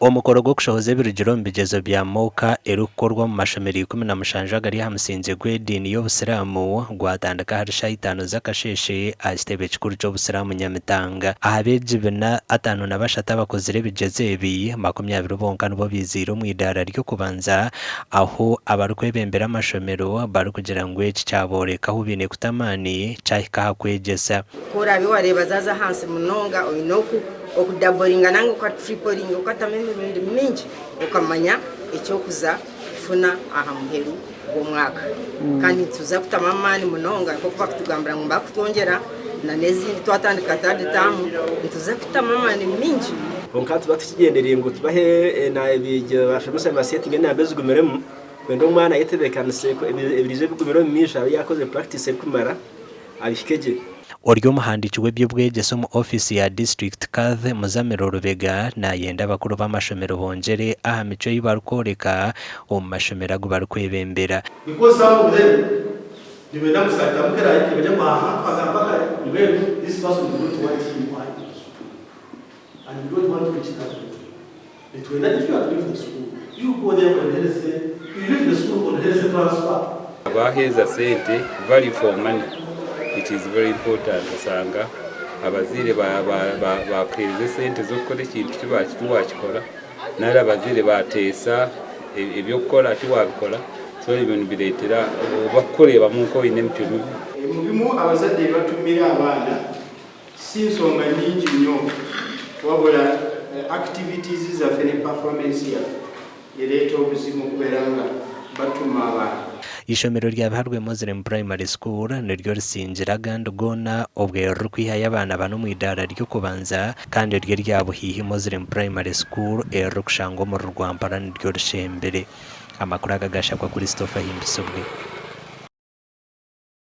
Omukoro gw'okushohoza ebirugire omu bigyezo bya MOCA erikukorwa omu mashomero 17 agari aha musingye gw'ediini y'Obusiraamu gwatandika ahari shaaha itaano z'akasheeshe aha kitebe kikuru ky'Obusiraamu Nyamitanga. Aha beegi bina 53 abakozire ebigyezo ebi, 20 bonka nibo baiziire omu idaara ry'okubanza ahu abarikwebembera amashomero barikugira ngu eki kyabooreka ahu baine kuta amaani kyahika aha kwegyesa. Ku oraabe wareeba zaaza ahansi munonga oine oku Okudaboringa nanga okatriporinga okatamu emirundi mingi okamanya ekyokuza kufuna aha muheru gw'omwaka. Kandi nituza kutamu amaani munonga nk'oku bakutugambira ngu nibakutwongyera na n'ezindi twatandika third term nituza kutamu amaani mingi. Kwonka nituba tukigyendereire ngu tubahe abashomesa nibasetinga enamba ezigumiremu kwenda omwana ayetebeekanise ebiriija ebigumire omu maisho abe yaakozire practice erikumara abihike gye. Ori omuhandiiki w'eby'obwegyese omu ofiisi ya disiturikiti Cathy Muzamiro Rubega nayenda abakuru b'amashomero bongyere aha micwe ei barikworeka omu mashomero agu barikwebembera. Because some of them nibenda ngu Satamu kerahike nibagya ngu aha twagamba kare mbwenu this person is not what he or I is and we don't want to reach that level. Nitwenda if you are to leave the school you go there on health you leave the school on health transfer. Abaheeza sente value for money it is very important osanga abazaire bakuhereza esente z'okukora ekintu tiwakikora nari abazaire bateesa eby'okukora tiwabikora so ebyo nibireetera bakukureebamu nk'oine emicwe mibi. Mu bimu abazadde bye batumira abaana Si nsonga nyingi nnyo wabula activities zaffe ne performance yaffe ereeta obuzibu okubeera nga batuma abantu. Eishomero rya Biharwe Muslim Primary School niryo risingira agandi goona obwe ririkwihayo abaana bana omu idaara ry'okubanza kandi eryo erya Buhiihi Muslim Primary School eririkushangwa omuri Rwampara niryo rishembire. Amakuru aga gashakwa Christopher Ahimbisibwe.